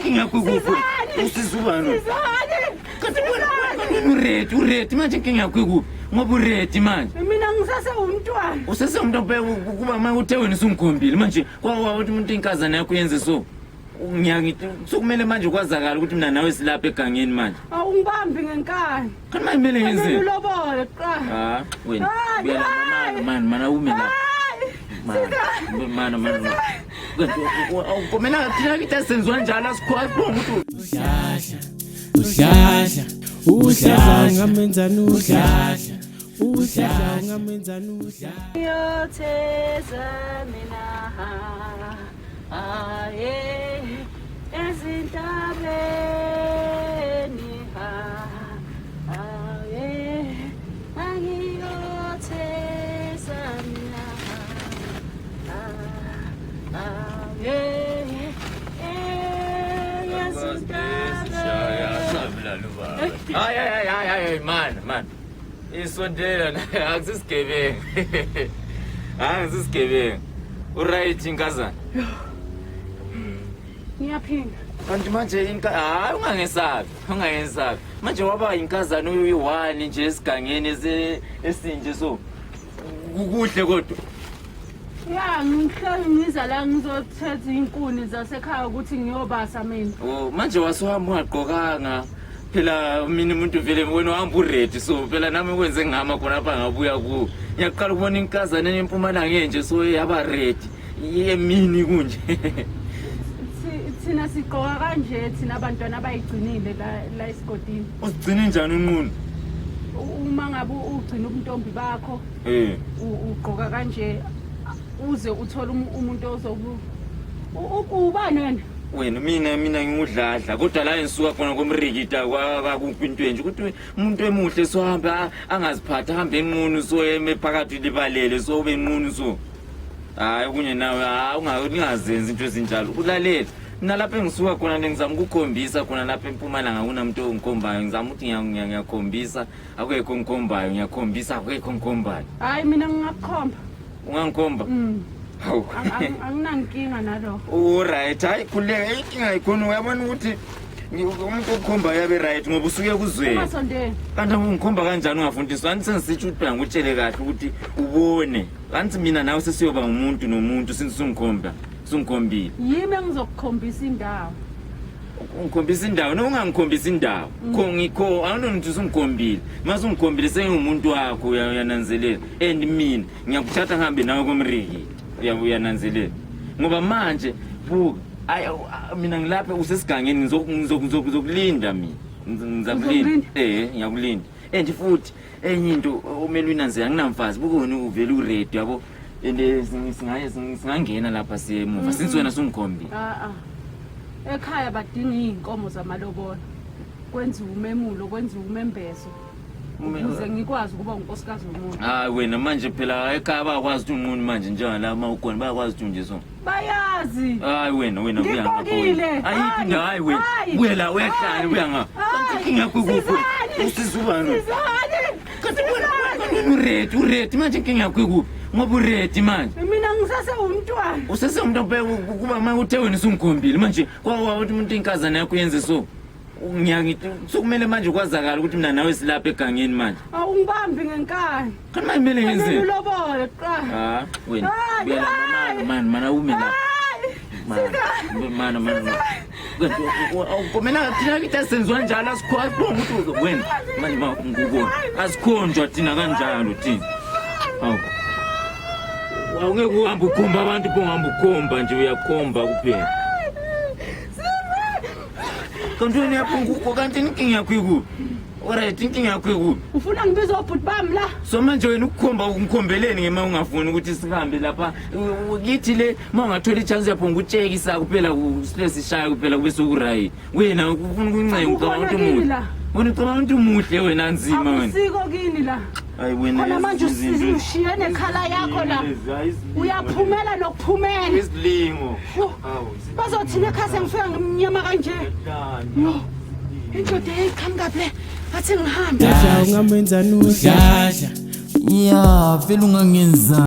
inkinga yakho ikuphi? Sizani! Usiza ubani? Sizani! Kanti wena uready, uready manje inkinga yakho ikuphi? Ngoba uready manje. Mina ngisase umntwana. Usese umuntu obheka kuba manje uthe wena usungikhombile manje kwawa ukuthi umuntu inkazana yakho yenze so. Ngiyangithi sokumele manje kwazakala ukuthi mina nawe silapha egangeni manje. Awungibambi ngenkani. Kanti manje kumele Kumele ngenzeni? ulobole kuqala. Ah, wena Hayi, buya la hayi. mani mani awume la. Hayi! Mani mani mani. Kumele thina kithi asenziwa njalo asikhwazi ukuthi Udladla, udladla, udladla, ungamenzani udladla, udladla, ungamenzani udladla. Yotheza mina aye ezintabeni ha aye angiyotheza mina aye ezintabeni. Hayi hayi hayi hayi man man. Isondela akusisigebengu. Hayi akusisigebengu. Uright inkazana. Ngiyaphinda. Kanti manje inka hayi ungangesabi, ungangesabi. Manje waba inkazana uyi-one nje esigangeni esinje so. Kukuhle kodwa. Ya, ngihleli ngiza la ngizothetha inkuni zasekhaya ukuthi ngiyobasa mina. Oh, manje wasuhamba ungagqokanga. Phela mina umuntu vele wena uhamba uready so phela nami kwenze ngihamba khona apha ngabuya kuwo. Ngiyaqala ukubona inkazana empumalanga enje so yaba ready. Yemini kunje. Thina sigqoka kanje thina abantwana abayigcinile la la esigodini. Usigcine njani unqunu? Uma ngabe ugcina ubuntombi bakho ugqoka kanje uze uthole umuntu ozoku ubani wena? Wena mina ngingudladla kodwa la engisuka khona komrikita kwakuphi into enje ukuthi umuntu emuhle so hambe angaziphathi ahambe enqunu so eme phakathi libalele so ube nqunu so. Hayi okunye nawe hayi ungazenzi into ezinjalo ulalela. Mina lapho engisuka khona ngizama ukukhombisa khona lapha empumalanga kunamuntu ongikhombayo ngizama ukuthi ngiyakhombisa akekho ongikhombayo ngiyakhombisa akekho ongikhombayo. Hayi mina ngingakukhomba. Ungangikhomba? Hawu. Anginankinga nalokho. Uright, hayi khululeka inkinga ayikhona uyabona ukuthi umuntu okukhomba uyabe right ngoba usuke kuzwela. Ungasondeli. Kanti ungikhomba kanjani ungafundiswa? Angithi sengisithi ukuthi phela ngikutshele kahle ukuthi ubone. Kanti mina nawe sesiyoba ngumuntu nomuntu since usungikhomba, usungikhombile. Yimi engizokukhombisa indawo. Ungikhombisa indawo, noma ungangikhombisa indawo. Kho ngikho awunokuthi usungikhombile. Mase ungikhombile sengingumuntu wakho uyananzelela. And mina ngiyakuthatha ngihambe nawe komriki. Uyananzelela. Ngoba manje buka ayi mina ngilapha usesigangeni ngizokulinda mina. Ngizakulinda. Uzokulinda? Ngiyakulinda. And futhi enye into omele uyinanzelela anginamfazi buka wena uvele uready yabo. And singangena lapha siye emuva since wena sungikhombile. Ah ah. Ekhaya badinga izinkomo zamalobolo. Kwenziwa umemulo, kwenziwa umembeso. Ukuze ngikwazi ukuba unkosikazi womuntu. Hayi wena manje phela ekhaya bayakwazi ukuthi unqunu manje njengala uma ukhona bayakwazi ukuthi unje so. Bayazi. Hayi wena wena buya ngapha Ngigqokile. wena. Ayikho Hayi. indawo hayi wena. Hayi. Buya la uyahlala Hayi. buya ngapha. Kanti Hayi. inkinga yakho ikuphi? Sizani! Usiza ubani? Sizani! Kanti wena uready uready manje inkinga yakho ikuphi? Ngoba uready manje. Mina ngisase umntwana. Usese umuntu obheka kuba manje uthe wena usungikhombile manje kwawa ukuthi umuntu inkazana yakho yenze so. Ngiyangithi sokumele manje kwazakala ukuthi mina nawe silapha egangeni manje. Awungibambi ngenkani. Kanti manje kumele Kumele ngenzeni? ulobole kuqala. Ah, wena Hayi, buya la hayi. mani mani awume la. Hayi! Mani mani mani. Kumele thina kithi asenziwa njalo asikhwazi ukuthi wena manje ma ngikubona asikhonjwa thina kanjalo thina. Hawu. Awungeke uhambe ukhomba abantu uhamba ukhomba nje uyakhomba kuphela. Kanti wena uyaphunguka kanti inkinga yakho ikuphi? Alright inkinga yakho ikuphi? Ufuna ngibize obhuti bami la? So manje wena ukukhomba ungikhombeleni ngema ungafuni ukuthi sihambe lapha kithi le uma ungathola ichance yapho ngikutshekisa kuphela sile sishaya kuphela kube sokurayi. Wena ufuna ukuncenga ucabanga ukuthi Akukhona kini umuhle. la. Wena ucabanga ukuthi umuhle wena nzima wena. Akusiko kini la. Hayi wena Khona manje izinto- ushiye nekhala yakho la. Lezi, hayi, izilingo Uyaphumela nokuphumela. lezi. Izilingo. Yo, Bazothina ekhaya sengifika ngimnyama kanje. Yo. Indoda eyiqhamuka le. Athi ngihambe. Udladla, ungamenzani udladla. Ya, vele ungangenza.